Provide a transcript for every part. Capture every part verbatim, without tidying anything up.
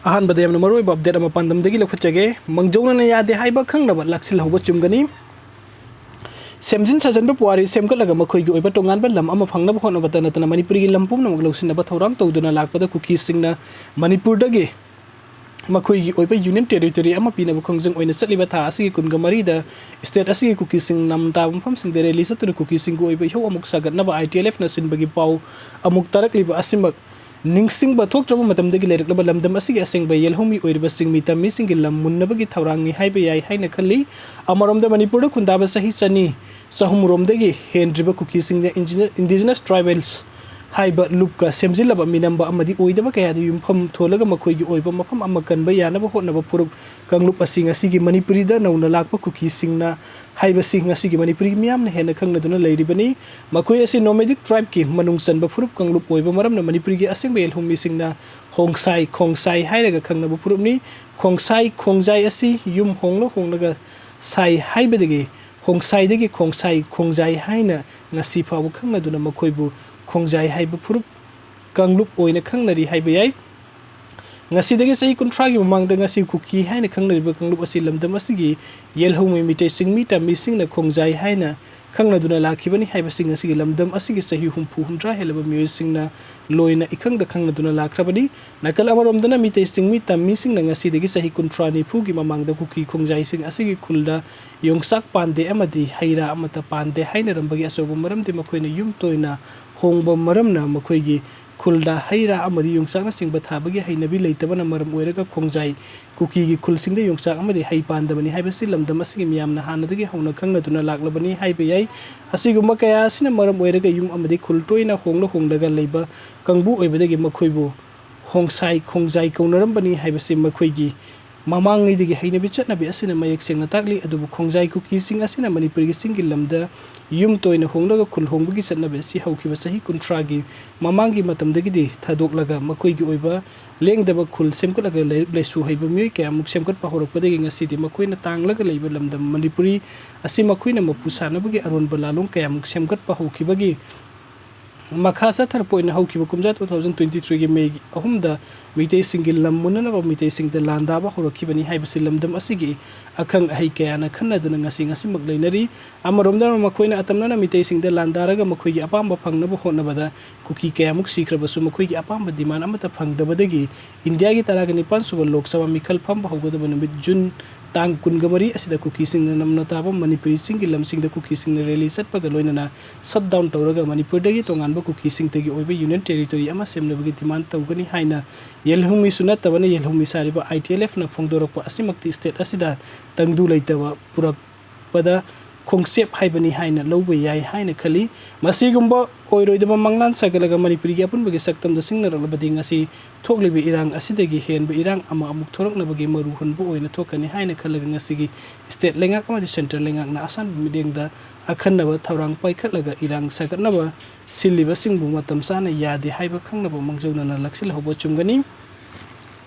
ꯑꯍꯥꯟꯕꯗ ꯌꯥꯝꯅ ꯃꯔꯨꯑꯣꯏꯕ update ꯑꯃ ꯄꯥꯟꯗꯝꯗꯒꯤ ꯂꯧꯈꯠꯆꯒꯦ꯫ ꯃꯥꯡꯖꯧꯅꯅ ꯌꯥꯗꯦ ꯍꯥꯏꯕ ꯈꯪꯅꯕ ꯂꯥꯛꯁꯤꯜꯍꯧꯕ ꯆꯨꯝꯒꯅꯤ꯫ ꯁꯦꯝꯖꯤꯟ ꯁꯥꯖꯤꯟꯕ ꯄꯨꯋꯥꯔꯤ ꯁꯦꯝꯒꯠꯂꯒ ꯃꯈꯣꯏꯒꯤ ꯑꯣꯏꯕ ꯇꯣꯉꯥꯟꯕ ꯂꯝ ꯑꯃ ꯐꯪꯅꯕ ꯍꯣꯠꯅꯕꯇ ꯅꯠꯇꯅ ꯃꯅꯤꯄꯨꯔꯒꯤ ꯂꯝ ꯄꯨꯝꯅꯃꯛ ꯂꯧꯁꯤꯟꯅꯕ ꯊꯧꯔꯥꯡ ꯇꯧꯗꯨꯅ ꯂꯥꯛꯄꯗ ꯀꯨꯀꯤꯁꯤꯡꯅ ꯃꯅꯤꯄꯨꯔꯗꯒꯤ ꯃꯈꯣꯏꯒꯤ ꯑꯣꯏꯕ union territory ꯑꯃ ꯄꯤꯅꯕ ꯈꯣꯡꯖꯪ ꯑꯣꯏꯅ ꯆꯠꯂꯤꯕ ꯊꯥ ꯑꯁꯤꯒꯤ ꯀꯨꯟꯒ ꯃꯔꯤꯗ state ꯑꯁꯤꯒꯤ ꯀꯨꯀꯤꯁꯤꯡ ꯅꯝ ꯇꯥꯕ ꯃꯐꯝꯁꯤꯡꯗ rally ꯆꯠꯇꯨꯅ ꯀꯨꯀꯤꯁꯤꯡꯒꯤ ꯑꯣꯏꯕ ꯏꯍꯧ ꯑꯃꯨꯛ ꯁꯥꯒꯠꯅꯕ ITLFꯅ ꯁꯤꯟꯕꯒꯤ ꯄꯥꯎ ꯑꯃꯨꯛ ꯇꯥꯔꯛꯂꯤꯕ ꯑꯁꯤꯃꯛ ꯅꯤꯡꯁꯤꯡꯕ ꯊꯣꯛꯇ꯭ꯔꯕ ꯃꯇꯝꯗꯒꯤ ꯂꯩꯔꯛꯂꯕ ꯂꯝꯗꯝ ꯑꯁꯤꯒꯤ ꯑꯁꯦꯡꯕ ꯌꯦꯜꯍꯧꯃꯤ ꯑꯣꯏꯔꯤꯕ ꯆꯤꯡꯃꯤ ꯇꯝꯃꯤꯁꯤꯡꯒꯤ ꯂꯝ ꯃꯨꯟꯅꯕꯒꯤ ꯊꯧꯔꯥꯡꯅꯤ ꯍꯥꯏꯕ ꯌꯥꯏ ꯍꯥꯏꯅ ꯈꯜꯂꯤ꯫ ꯑꯃꯔꯣꯝꯗ ꯃꯅꯤꯄꯨꯔꯗ ꯈꯨꯟꯗꯥꯕ ꯆꯍꯤ ꯆꯅꯤ ꯆꯍꯨꯝꯔꯣꯝꯗꯒꯤ ꯍꯦꯟꯗ꯭ꯔꯤꯕ ꯀꯨꯀꯤꯁꯤꯡꯅ ꯏꯟꯖꯤꯅ-, indigenous tribals ꯍꯥꯏꯕ ꯂꯨꯞꯀ ꯁꯦꯝꯖꯤꯜꯂꯕ ꯃꯤꯅꯝꯕ ꯑꯃꯗꯤ ꯑꯣꯏꯗꯕ ꯀꯌꯥꯗ ꯌꯨꯝꯐꯝ ꯊꯣꯜꯂꯒ ꯃꯈꯣꯏꯒꯤ ꯑꯣꯏꯕ ꯃꯐꯝ ꯑꯃ ꯀꯟꯕ ꯌꯥꯅꯕ ꯍꯣꯠꯅꯕ ꯐꯨꯔꯨꯞ ꯀꯥꯡꯂꯨꯞ ꯑꯁꯤ ꯉꯁꯤꯒꯤ ꯃꯅꯤꯄꯨꯔꯤꯗ ꯅꯧꯅ ꯂꯥꯛꯄ ꯀꯨꯀꯤꯁꯤꯡꯅ ꯍꯥꯏꯕꯁꯤ ꯉꯁꯤꯒꯤ ꯃꯅꯤꯄꯨꯔꯤ ꯃꯤꯌꯥꯝꯅ ꯍꯦꯟꯅ ꯈꯪꯅꯗꯨꯅ ꯂꯩꯔꯤꯕꯅꯤ꯫ ꯃꯈꯣꯏ ꯑꯁꯤ nomadic tribeꯀꯤ ꯃꯅꯨꯡ ꯆꯟꯕ ꯐꯨꯔꯨꯞ ꯀꯥꯡꯂꯨꯞ ꯑꯣꯏꯕ ꯃꯔꯝꯅ ꯃꯅꯤꯄꯨꯔꯤꯒꯤ ꯑꯁꯦꯡꯕ ꯌꯦꯜꯍꯧꯃꯤꯁꯤꯡꯅ ꯍꯣꯡꯁꯥꯏ, ꯈꯣꯡꯁꯥꯏ ꯍꯥꯏꯔꯒ ꯈꯪꯅꯕ ꯐꯨꯔꯨꯞꯅꯤ꯫ ꯈꯣꯡꯁꯥꯏ, ꯈꯣꯡꯖꯥꯏ ꯑꯁꯤ ꯌꯨꯝ ꯍꯣꯡꯂ ꯍꯣꯡꯂꯒ ꯁꯥꯏ ꯍꯥꯏꯕꯗꯒꯤ ꯍꯣꯡꯁꯥꯏꯗꯒꯤ ꯈꯣꯡꯁꯥꯏ, ꯈꯣꯡꯖꯥꯏ ꯍꯥꯏꯅ ꯉꯁꯤ ꯐꯥꯎꯕ ꯈꯪꯅꯗꯨꯅ ꯃꯈꯣꯏꯕꯨ ꯈꯣꯡꯖꯥꯏ ꯍꯥꯏꯕ ꯐꯨꯔꯨꯞ ꯀꯥꯡꯂꯨꯞ ꯑꯣꯏꯅ ꯈꯪꯅꯔꯤ ꯍꯥꯏꯕ ꯌꯥꯏ꯫ ꯉꯁꯤꯗꯒꯤ ꯆꯍꯤ ꯀꯨꯟꯊ꯭ꯔꯥꯒꯤ ꯃꯃꯥꯡꯗ ꯉꯁꯤ ꯀꯨꯀꯤ ꯍꯥꯏꯅ ꯈꯪꯅꯔꯤꯕ ꯀꯥꯡꯂꯨꯞ ꯑꯁꯤ ꯂꯝꯗꯝ ꯑꯁꯤꯒꯤ ꯌꯦꯜꯍꯧꯃꯤ ꯃꯤꯇꯩ ꯆꯤꯡꯃꯤ ꯇꯝꯃꯤꯁꯤꯡꯅ ꯈꯣꯡꯖꯥꯏ ꯍꯥꯏꯅ ꯈꯪꯅꯗꯨꯅ ꯂꯥꯛꯈꯤꯕꯅꯤ ꯍꯥꯏꯕꯁꯤ ꯉꯁꯤꯒꯤ ꯂꯝꯗꯝ ꯑꯁꯤꯒꯤ ꯆꯍꯤ ꯍꯨꯝꯐꯨ ꯍꯨꯝꯗ꯭ꯔꯥ ꯍꯦꯜꯂꯕ ꯃꯤꯑꯣꯏꯁꯤꯡꯅ ꯂꯣꯏꯅ ꯏꯈꯪꯗ ꯈꯪꯅꯗꯨꯅ ꯂꯥꯛꯈ꯭ꯔꯕꯅꯤ꯫ ꯅꯥꯀꯜ ꯑꯃꯔꯣꯝꯗꯅ ꯃꯤꯇꯩ ꯆꯤꯡꯃꯤ ꯇꯝꯃꯤꯁꯤꯡꯅ ꯉꯁꯤꯗꯒꯤ ꯆꯍꯤ ꯀꯨꯟꯊ꯭ꯔꯥ ꯅꯤꯐꯨꯒꯤ ꯃꯃꯥꯡꯗ ꯀꯨꯀꯤ ꯈꯣꯡꯖꯥꯏꯁꯤꯡ ꯑꯁꯤꯒꯤ ꯈꯨꯜꯗ ꯌꯣꯡꯆꯥꯛ ꯄꯥꯟꯗꯦ ꯑꯃꯗꯤ ꯍꯩ ꯔꯥ ꯑꯃꯠꯇ ꯄꯥꯟꯗꯦ ꯍꯥꯏꯅꯔꯝꯕꯒꯤ ꯑꯆꯧꯕ ꯃꯔꯝꯗꯤ ꯃꯈꯣꯏꯅ ꯌꯨꯝ ꯇꯣꯏꯅ ꯍꯣꯡꯕ ꯃꯔꯝꯅ ꯃꯈꯣꯏꯒꯤ ꯈꯨꯜꯗ ꯍꯩ ꯔꯥ ꯑꯃꯗꯤ ꯌꯣꯡꯆꯥꯛꯅꯆꯤꯡꯕ ꯊꯥꯕꯒꯤ ꯍꯩꯅꯕꯤ ꯂꯩꯇꯕꯅ ꯃꯔꯝ ꯑꯣꯏꯔꯒ ꯈꯣꯡꯖꯥꯏ ꯀꯨꯀꯤꯒꯤ ꯈꯨꯜꯁꯤꯡꯗ ꯌꯣꯡꯆꯥꯛ ꯑꯃꯗꯤ ꯍꯩ ꯄꯥꯟꯗꯕꯅꯤ ꯍꯥꯏꯕꯁꯤ ꯂꯝꯗꯝ ꯑꯁꯤꯒꯤ ꯃꯤꯌꯥꯝꯅ ꯍꯥꯟꯅꯗꯒꯤ ꯍꯧꯅ ꯈꯪꯅꯗꯨꯅ ꯂꯥꯛꯂꯕꯅꯤ ꯍꯥꯏꯕ ꯌꯥꯏ꯫ ꯑꯁꯤꯒꯨꯝꯕ ꯀꯌꯥ ꯑꯁꯤꯅ ꯃꯔꯝ ꯑꯣꯏꯔꯒ ꯌꯨꯝ ꯑꯃꯗꯤ ꯈꯨꯜ ꯇꯣꯏꯅ ꯍꯣꯡꯂ ꯍꯣꯡꯂꯒ ꯂꯩꯕ ꯀꯥꯡꯕꯨ ꯑꯣꯏꯕꯗꯒꯤ ꯃꯈꯣꯏꯕꯨ ꯍꯣꯡꯁꯥꯏ ꯈꯣꯡꯖꯥꯏ ꯀꯧꯅꯔꯝꯕꯅꯤ ꯍꯥꯏꯕꯁꯤ ꯃꯈꯣꯏꯒꯤ ꯃꯃꯥꯡꯉꯩꯗꯒꯤ ꯍꯩꯅꯕꯤ ꯆꯠꯅꯕꯤ ꯑꯁꯤꯅ ꯃꯌꯦꯛ ꯁꯦꯡꯅ ꯇꯥꯛꯂꯤ꯫ ꯑꯗꯨꯕꯨ ꯈꯣꯡꯖꯥꯏ ꯀꯨꯀꯤꯁꯤꯡ ꯑꯁꯤꯅ ꯃꯅꯤꯄꯨꯔꯒꯤ ꯆꯤꯡꯒꯤ ꯂꯝꯗ ꯌꯨꯝ ꯇꯣꯏꯅ ꯍꯣꯡꯂꯒ ꯈꯨꯜ ꯍꯣꯡꯕꯒꯤ ꯆꯠꯅꯕꯤ ꯑꯁꯤ ꯍꯧꯈꯤꯕ ꯆꯍꯤ ꯀꯨꯟꯊ꯭ꯔꯥꯒꯤ ꯃꯃꯥꯡꯒꯤ ꯃꯇꯝꯗꯒꯤꯗꯤ ꯊꯥꯗꯣꯛꯂꯒ ꯃꯈꯣꯏꯒꯤ ꯑꯣꯏꯕ ꯂꯦꯡꯗꯕ ꯈꯨꯜ ꯁꯦꯝꯒꯠꯂꯒ ꯂꯥꯏꯔꯤꯛ ꯂꯥꯏꯁꯨ ꯍꯩꯕ ꯃꯤꯑꯣꯏ ꯀꯌꯥꯃꯨꯛ ꯁꯦꯝꯒꯠꯄ ꯍꯧꯔꯛꯄꯗꯒꯤ ꯉꯁꯤꯗꯤ ꯃꯈꯣꯏꯅ ꯇꯥꯡꯂꯒ ꯂꯩꯕ ꯂꯝꯗꯝ ꯃꯅꯤꯄꯨꯔꯤ ꯑꯁꯤ ꯃꯈꯣꯏꯅ ꯃꯄꯨ ꯁꯥꯅꯕꯒꯤ ꯑꯔꯣꯟꯕ ꯂꯥꯂꯣꯡ ꯀꯌꯥꯃꯨꯛ ꯁꯦꯝꯒꯠꯄ ꯍꯧꯈꯤꯕꯒꯤ ꯃꯈꯥ ꯆꯠꯊꯔꯛꯄ ꯑꯣꯏꯅ ꯍꯧꯈꯤꯕ ꯀꯨꯝꯖꯥ two thousand twenty three ꯒꯤ May ꯑꯍꯨꯝꯗ ꯃꯤꯇꯩꯁꯤꯡꯒꯤ ꯂꯝ ꯃꯨꯟꯅꯅꯕ ꯃꯤꯇꯩꯁꯤꯡꯗ ꯂꯥꯟꯗꯥꯕ ꯍꯧꯔꯛꯈꯤꯕꯅꯤ ꯍꯥꯏꯕꯁꯤ ꯂꯝꯗꯝ ꯑꯁꯤꯒꯤ ꯑꯈꯪ ꯑꯍꯩ ꯀꯌꯥꯅ ꯈꯟꯅꯗꯨꯅ ꯉꯁꯤ ꯉꯁꯤꯃꯛ ꯂꯩꯅꯔꯤ꯫ ꯑꯃꯔꯣꯝꯗ ꯃꯈꯣꯏꯅ ꯑꯇꯝꯅꯅ ꯃꯤꯇꯩꯁꯤꯡꯗ ꯂꯥꯟꯗꯥꯔꯒ ꯃꯈꯣꯏꯒꯤ ꯑꯄꯥꯝꯕ ꯐꯪꯅꯕ ꯍꯣꯠꯅꯕꯗ ꯀꯨꯀꯤ ꯀꯌꯥꯃꯨꯛ ꯁꯤꯈ꯭ꯔꯕꯁꯨ ꯃꯈꯣꯏꯒꯤ ꯑꯄꯥꯝꯕ demand ꯑꯃꯠꯇ ꯐꯪꯗꯕꯗꯒꯤ ꯏꯟꯗꯤꯌꯥꯒꯤ ꯇꯔꯥꯒ ꯅꯤꯄꯥꯟ ꯁꯨꯕ ꯂꯣꯛ ꯁꯚꯥ ꯃꯤꯈꯜ ꯐꯝꯕ ꯍꯧꯒꯗꯕ ꯅꯨꯃꯤꯠ June ꯇꯥꯡ ꯀꯨꯟꯒ ꯃꯔꯤ ꯑꯁꯤꯗ ꯀꯨꯀꯤꯁꯤꯡꯅ ꯅꯝꯅ ꯇꯥꯕ ꯃꯅꯤꯄꯨꯔꯤ ꯆꯤꯡꯒꯤ ꯂꯝꯁꯤꯡꯗ ꯀꯨꯀꯤꯁꯤꯡꯅ rally ꯆꯠꯄꯒ ꯂꯣꯏꯅꯅ shutdown ꯇꯧꯔꯒ ꯃꯅꯤꯄꯨꯔꯗꯒꯤ ꯇꯣꯉꯥꯟꯕ ꯀꯨꯀꯤꯁꯤꯡꯇꯒꯤ ꯑꯣꯏꯕ union territory ꯑꯃ ꯁꯦꯝꯅꯕꯒꯤ demand ꯇꯧꯒꯅꯤ ꯍꯥꯏꯅ ꯌꯦꯜꯍꯧꯃꯤꯁꯨ ꯅꯠꯇꯕꯅ ꯌꯦꯜꯍꯧꯃꯤ ꯁꯥꯔꯤꯕ ITLFꯅ ꯐꯣꯡꯗꯣꯔꯛꯄ ꯑꯁꯤꯃꯛꯇꯤ state ꯑꯁꯤꯗ ꯇꯪꯗꯨ ꯂꯩꯇꯕ ꯄꯨꯔꯛꯄꯗ ꯈꯣꯡꯆꯦꯞ ꯍꯥꯏꯕꯅꯤ ꯍꯥꯏꯅ ꯂꯧꯕ ꯌꯥꯏ ꯍꯥꯏꯅ ꯈꯜꯂꯤ꯫ ꯃꯁꯤꯒꯨꯝꯕ ꯑꯣꯏꯔꯣꯏꯗꯕ ꯃꯪꯂꯥꯟ ꯁꯥꯒꯠꯂꯒ ꯃꯅꯤꯄꯨꯔꯤꯒꯤ ꯑꯄꯨꯟꯕꯒꯤ ꯁꯛꯇꯝꯗ ꯁꯤꯡꯅꯔꯛꯂꯕꯗꯤ ꯉꯁꯤ ꯊꯣꯛꯂꯤꯕ ꯏꯔꯥꯡ ꯑꯁꯤꯗꯒꯤ ꯍꯦꯟꯕ ꯏꯔꯥꯡ ꯑꯃ ꯑꯃꯨꯛ ꯊꯣꯔꯛꯅꯕꯒꯤ ꯃꯔꯨ ꯍꯨꯟꯕ ꯑꯣꯏꯅ ꯊꯣꯛꯀꯅꯤ ꯍꯥꯏꯅ ꯈꯜꯂꯒ ꯉꯁꯤꯒꯤ state ꯂꯩꯉꯥꯛ ꯑꯃꯗꯤ central ꯂꯩꯉꯥꯛꯅ ꯑꯁꯥꯟꯕ ꯃꯤꯠꯌꯦꯡꯗ ꯑꯈꯟꯅꯕ ꯊꯧꯔꯥꯡ ꯄꯥꯏꯈꯠꯂꯒ ꯏꯔꯥꯡ ꯁꯥꯒꯠꯅꯕ ꯁꯤꯜꯂꯤꯕꯁꯤꯡꯕꯨ ꯃꯇꯝ ꯆꯥꯅ ꯌꯥꯗꯦ ꯍꯥꯏꯕ ꯈꯪꯅꯕ ꯃꯥꯡꯖꯧꯅꯅ ꯂꯥꯛꯁꯤꯜꯍꯧꯕ ꯆꯨꯝꯒꯅꯤ꯫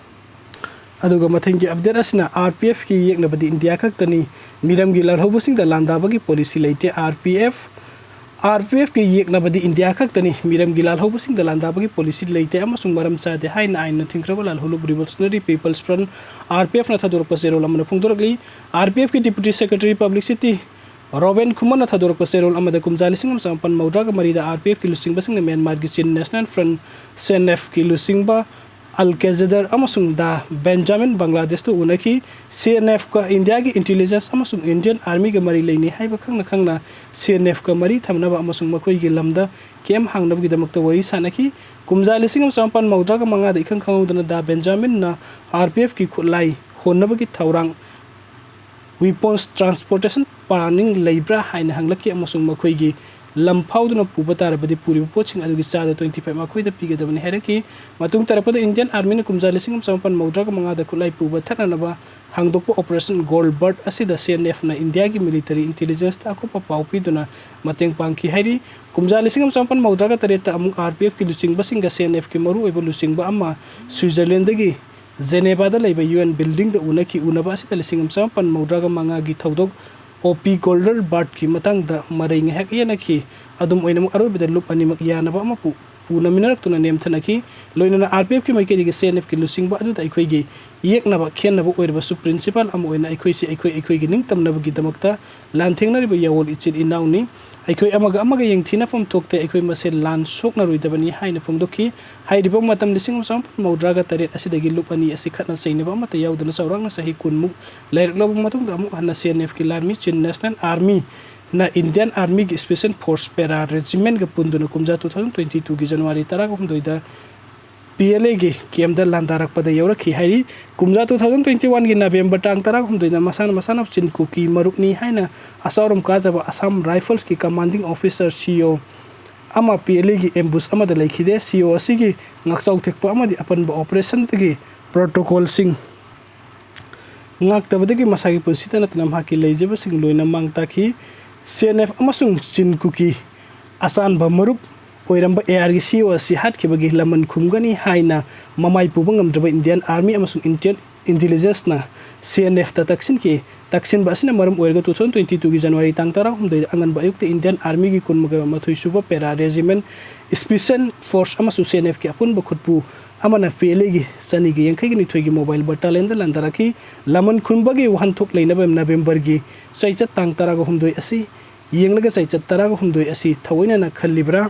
ꯑꯗꯨꯒ ꯃꯊꯪꯒꯤ update ꯑꯁꯤꯅ RPFꯀꯤ ꯌꯦꯛꯅꯕꯗꯤ ꯏꯟꯗꯤꯌꯥ ꯈꯛꯇꯅꯤ, ꯃꯤꯔꯝꯒꯤ ꯂꯥꯜꯍꯧꯕꯁꯤꯡꯗ ꯂꯥꯟꯗꯥꯕꯒꯤ policy ꯂꯩꯇꯦ꯫ RPF RPFꯀꯤ ꯌꯦꯛꯅꯕꯗꯤ ꯏꯟꯗꯤꯌꯥ ꯈꯛꯇꯅꯤ, ꯃꯤꯔꯝꯒꯤ ꯂꯥꯜꯍꯧꯕꯁꯤꯡꯗ ꯂꯥꯟꯗꯥꯕꯒꯤ policy ꯂꯩꯇꯦ ꯑꯃꯁꯨꯡ ꯃꯔꯝ ꯆꯥꯗꯦ ꯍꯥꯏꯅ ꯑꯥꯏꯟꯅ ꯊꯤꯡꯈ꯭ꯔꯕ ꯂꯥꯜꯍꯧꯂꯨꯞ Revolutionary People's Front, RPFꯅ ꯊꯥꯗꯣꯔꯛꯄ ꯆꯦꯔꯣꯜ ꯑꯃꯅ ꯐꯣꯡꯗꯣꯔꯛꯂꯤ꯫ RPFꯀꯤ Deputy Secretary Publicity ꯔꯣꯕꯦꯟ ꯈꯨꯃꯟꯅ ꯊꯥꯗꯣꯔꯛꯄ ꯆꯦꯔꯣꯜ ꯑꯃꯗ ꯀꯨꯝꯖꯥ ꯂꯤꯁꯤꯡ ꯑꯃ ꯆꯃꯥꯄꯟ ꯃꯧꯗ꯭ꯔꯥꯒ ꯃꯔꯤꯗ RPFꯀꯤ ꯂꯨꯆꯤꯡꯕꯁꯤꯡꯅ ꯃ꯭ꯌꯥꯟꯃꯥꯔꯒꯤ ꯆꯤꯟ National Front, CNFꯀꯤ ꯂꯨꯆꯤꯡꯕ ꯑꯜ ꯀꯦꯖꯦꯗꯔ ꯑꯃꯁꯨꯡ ꯗꯥ ꯕꯦꯟꯖꯥꯃꯤꯟ ꯕꯪꯒ꯭ꯂꯥꯗꯦꯁꯇ ꯎꯅꯈꯤ꯫ CNFꯀ ꯏꯟꯗꯤꯌꯥꯒꯤ intelligence ꯑꯃꯁꯨꯡ Indian Armyꯒ ꯃꯔꯤ ꯂꯩꯅꯩ ꯍꯥꯏꯕ ꯈꯪꯅ ꯈꯪꯅ CNFꯀ ꯃꯔꯤ ꯊꯝꯅꯕ ꯑꯃꯁꯨꯡ ꯃꯈꯣꯏꯒꯤ ꯂꯝꯗ camp ꯍꯥꯡꯅꯕꯒꯤꯗꯃꯛꯇ ꯋꯥꯔꯤ ꯁꯥꯅꯈꯤ꯫ ꯀꯨꯝꯖꯥ ꯂꯤꯁꯤꯡ ꯑꯃ ꯆꯃꯥꯄꯟ ꯃꯧꯗ꯭ꯔꯥꯒ ꯃꯉꯥꯗ ꯏꯈꯪ ꯈꯪꯍꯧꯗꯅ ꯗꯥ ꯕꯦꯟꯖꯥꯃꯤꯟꯅ RPFꯀꯤ ꯈꯨꯠꯂꯥꯏ ꯍꯣꯟꯅꯕꯒꯤ ꯊꯧꯔꯥꯡ weapons transportation planning ꯂꯩꯕ꯭ꯔꯥ ꯍꯥꯏꯅ ꯍꯪꯂꯛꯈꯤ ꯑꯃꯁꯨꯡ ꯃꯈꯣꯏꯒꯤ ꯂꯝ ꯐꯥꯎꯗꯨꯅ ꯄꯨꯕ ꯇꯥꯔꯕꯗꯤ ꯄꯨꯔꯤꯕ ꯄꯣꯠꯁꯤꯡ ꯑꯗꯨꯒꯤ ꯆꯥꯗ twenty five ꯃꯈꯣꯏꯗ ꯄꯤꯒꯗꯕꯅꯤ ꯍꯥꯏꯔꯛꯈꯤ꯫ ꯃꯇꯨꯡ ꯇꯥꯔꯛꯄꯗ Indian Armyꯅ ꯀꯨꯝꯖꯥ ꯂꯤꯁꯤꯡ ꯑꯃ ꯆꯃꯥꯄꯟ ꯃꯧꯗ꯭ꯔꯥꯒ ꯃꯉꯥꯗ ꯈꯨꯠꯂꯥꯏ ꯄꯨꯕ ꯊꯠꯅꯅꯕ ꯍꯥꯡꯗꯣꯛꯄ Operation Golbert ꯑꯁꯤꯗ CNFꯅ ꯏꯟꯗꯤꯌꯥꯒꯤ military intelligenceꯇ ꯑꯀꯨꯞꯄ ꯄꯥꯎ ꯄꯤꯗꯨꯅ ꯃꯇꯦꯡ ꯄꯥꯡꯈꯤ ꯍꯥꯏꯔꯤ꯫ ꯀꯨꯝꯖꯥ ꯂꯤꯁꯤꯡ ꯑꯃ ꯆꯃꯥꯄꯟ ꯃꯧꯗ꯭ꯔꯥꯒ ꯇꯔꯦꯠꯇ ꯑꯃꯨꯛ RPFꯀꯤ ꯂꯨꯆꯤꯡꯕꯁꯤꯡꯒ CNFꯀꯤ ꯃꯔꯨꯑꯣꯏꯕ ꯂꯨꯆꯤꯡꯕ ꯑꯃ Switzerlandꯗꯒꯤ Genevaꯗ ꯂꯩꯕ UN buildingꯗ ꯎꯅꯈꯤ꯫ ꯎꯅꯕ ꯑꯁꯤꯗ ꯂꯤꯁꯤꯡ ꯑꯃ ꯆꯃꯥꯄꯟ ꯃꯧꯗ꯭ꯔꯥꯒ ꯃꯉꯥꯒꯤ ꯊꯧꯗꯣꯛ OP Golbert ꯃꯇꯥꯡꯗ ꯃꯔꯩ ꯉꯥꯏꯍꯥꯛ ꯌꯦꯠꯅꯈꯤ꯫ ꯑꯗꯨꯝ ꯑꯣꯏꯅꯃꯛ ꯑꯔꯣꯏꯕꯗ ꯂꯨꯞ ꯑꯅꯤꯃꯛ ꯌꯥꯅꯕ ꯑꯃ ꯄꯨ-, ꯄꯨꯅꯃꯤꯟꯅꯔꯛꯇꯨꯅ ꯅꯦꯝꯊꯅꯈꯤ꯫ ꯂꯣꯏꯅꯅ ꯑꯥꯔ ꯄꯤ ꯑꯦꯐꯀꯤ ꯃꯥꯏꯀꯩꯗꯒꯤ ꯁꯤ ꯑꯦꯟ ꯑꯦꯐꯀꯤ ꯂꯨꯆꯤꯡꯕ ꯑꯗꯨꯗ ꯑꯩꯈꯣꯏꯒꯤ ꯌꯦꯛꯅꯕ ꯈꯦꯟꯅꯕ ꯑꯣꯏꯔꯕꯁꯨ principle ꯑꯃ ꯑꯣꯏꯅ ꯑꯩꯈꯣꯏꯁꯤ ꯑꯩꯈꯣꯏ ꯑꯩꯈꯣꯏꯒꯤ ꯅꯤꯡꯇꯝꯅꯕꯒꯤꯗꯃꯛꯇ ꯂꯥꯟꯊꯦꯡꯅꯔꯤꯕ ꯌꯥꯑꯣꯜ ꯏꯆꯤꯜ ꯏꯅꯥꯎꯅꯤ꯫ ꯑꯩꯈꯣꯏ ꯑꯃꯒ ꯑꯃꯒ ꯌꯦꯡꯊꯤꯅꯐꯝ ꯊꯣꯛꯇꯦ, ꯑꯩꯈꯣꯏ ꯃꯁꯦꯜ ꯂꯥꯟ ꯁꯣꯛꯅꯔꯣꯏꯗꯕꯅꯤ ꯍꯥꯏꯅ ꯐꯣꯡꯗꯣꯛꯈꯤ꯫ ꯍꯥꯏꯔꯤꯕ ꯃꯇꯝ ꯂꯤꯁꯤꯡ ꯑꯃ ꯆꯥꯃꯥꯄꯟ ꯃꯧꯗ꯭ꯔꯥꯒ ꯇꯔꯦꯠ ꯑꯁꯤꯗꯒꯤ ꯂꯨꯞ ꯑꯅꯤ ꯑꯁꯤ ꯈꯠꯅ ꯆꯩꯅꯕ ꯑꯃꯠꯇ ꯌꯥꯎꯗꯅ ꯆꯥꯎꯔꯥꯛꯅ ꯆꯍꯤ ꯀꯨꯟꯃꯨꯛ ꯂꯩꯔꯛꯂꯕ ꯃꯇꯨꯡꯗ ꯑꯃꯨꯛ ꯍꯟꯅ ꯁꯤ ꯑꯦꯟ ꯑꯦꯐꯀꯤ ꯂꯥꯟꯃꯤ Chin National Army ꯅ Indian Army ꯒꯤ Special Force Para Regiment ꯒ ꯄꯨꯟꯗꯨꯅ ꯀꯨꯝꯖꯥ two thousand twenty two ꯒꯤ January ꯇꯔꯥꯒ ꯍꯨꯝꯗꯣꯏꯗ ꯄꯤ ꯑꯦꯜ ꯑꯦꯒꯤ camp ꯇ ꯂꯥꯟꯗꯥꯔꯛꯄꯗ ꯌꯥꯎꯔꯛꯈꯤ ꯍꯥꯏꯔꯤ꯫ ꯀꯨꯝꯖꯥ two thousand twenty one ꯒꯤ November ꯇꯥꯡ ꯇꯔꯥꯒ ꯍꯨꯝꯗꯣꯏꯗ ꯃꯁꯥꯅ ꯃꯁꯥꯅ ꯆꯤꯟ ꯀꯨꯀꯤ ꯃꯔꯨꯞꯅꯤ ꯍꯥꯏꯅ ꯑꯆꯥꯎꯔꯝ ꯀꯥꯖꯕ Assam Rifles ꯀꯤ Commanding Officer, C O, ꯑꯃ ꯄꯤ ꯑꯦꯜ ꯑꯦꯒꯤ ambush ꯑꯃꯗ ꯂꯩꯈꯤꯗꯦ꯫ C O ꯑꯁꯤꯒꯤ ꯉꯥꯛꯆꯥꯎ ꯊꯦꯛꯄ ꯑꯃꯗꯤ ꯑꯄꯟꯕ operation ꯗꯒꯤ protocol ꯁꯤꯡ ꯉꯥꯛꯇꯕꯗꯒꯤ ꯃꯁꯥꯒꯤ ꯄꯨꯟꯁꯤꯇ ꯅꯠꯇꯅ ꯃꯍꯥꯛꯀꯤ ꯂꯩꯖꯕꯁꯤꯡ ꯂꯣꯏꯅ ꯃꯥꯡ ꯇꯥꯛꯈꯤ꯫ ꯁꯤ ꯑꯦꯟ ꯑꯦꯐ ꯑꯃꯁꯨꯡ ꯆꯤꯟ ꯀꯨꯀꯤ ꯑꯆꯥꯟꯕ ꯃꯔꯨꯞ ꯑꯣꯏꯔꯝꯕ ꯑꯦ ꯑꯥꯔ ꯒꯤ ꯁꯤ ꯏ ꯑꯣ ꯑꯁꯤ ꯍꯥꯠꯈꯤꯕꯒꯤ ꯂꯃꯟ ꯈꯨꯝꯒꯅꯤ ꯍꯥꯏꯅ ꯃꯃꯥꯏ ꯄꯨꯕ ꯉꯝꯗ꯭ꯔꯕ Indian Army ꯑꯃꯁꯨꯡ Indian Intelligence ꯅ ꯁꯤ ꯑꯦꯟ ꯑꯦꯐ ꯇ ꯇꯛꯁꯤꯟꯈꯤ꯫ ꯇꯛꯁꯤꯟꯕ ꯑꯁꯤꯅ ꯃꯔꯝ ꯑꯣꯏꯔꯒ two thousand twenty two ꯒꯤ January ꯇꯥꯡ ꯇꯔꯥꯍꯨꯝꯗꯣꯏꯗ ꯑꯉꯟꯕ ꯑꯌꯨꯛꯇ Indian Army ꯒꯤ ꯀꯨꯟꯃꯥꯊꯣꯏꯁꯨꯕ Para Regiment, Special Force ꯑꯃꯁꯨꯡ ꯁꯤ ꯑꯦꯟ ꯑꯦꯐ ꯀꯤ ꯑꯄꯨꯟꯕ ꯈꯨꯠꯄꯨ ꯑꯃꯅ ꯄꯤ ꯑꯦꯜ ꯑꯦ ꯒꯤ ꯆꯅꯤꯒ ꯌꯥꯡꯈꯩꯒ ꯅꯤꯊꯣꯏꯒꯤ Mobile Battalion ꯗ ꯂꯥꯟꯗꯥꯔꯛꯈꯤ꯫ ꯂꯃꯟ ꯈꯨꯝꯕꯒꯤ ꯋꯥꯍꯟꯊꯣꯛ ꯂꯩꯅꯕ November ꯒꯤ ꯆꯩꯆꯠ ꯇꯥꯡ ꯇꯔꯥꯒ ꯍꯨꯝꯗꯣꯏ ꯑꯁꯤ ꯌꯦꯡꯂꯒ ꯆꯩꯆꯠ ꯇꯔꯥꯒ ꯍꯨꯝꯗꯣꯏ ꯑꯁꯤ ꯊꯑꯣꯏꯅꯅ ꯈꯜꯂꯤꯕ꯭ꯔꯥ?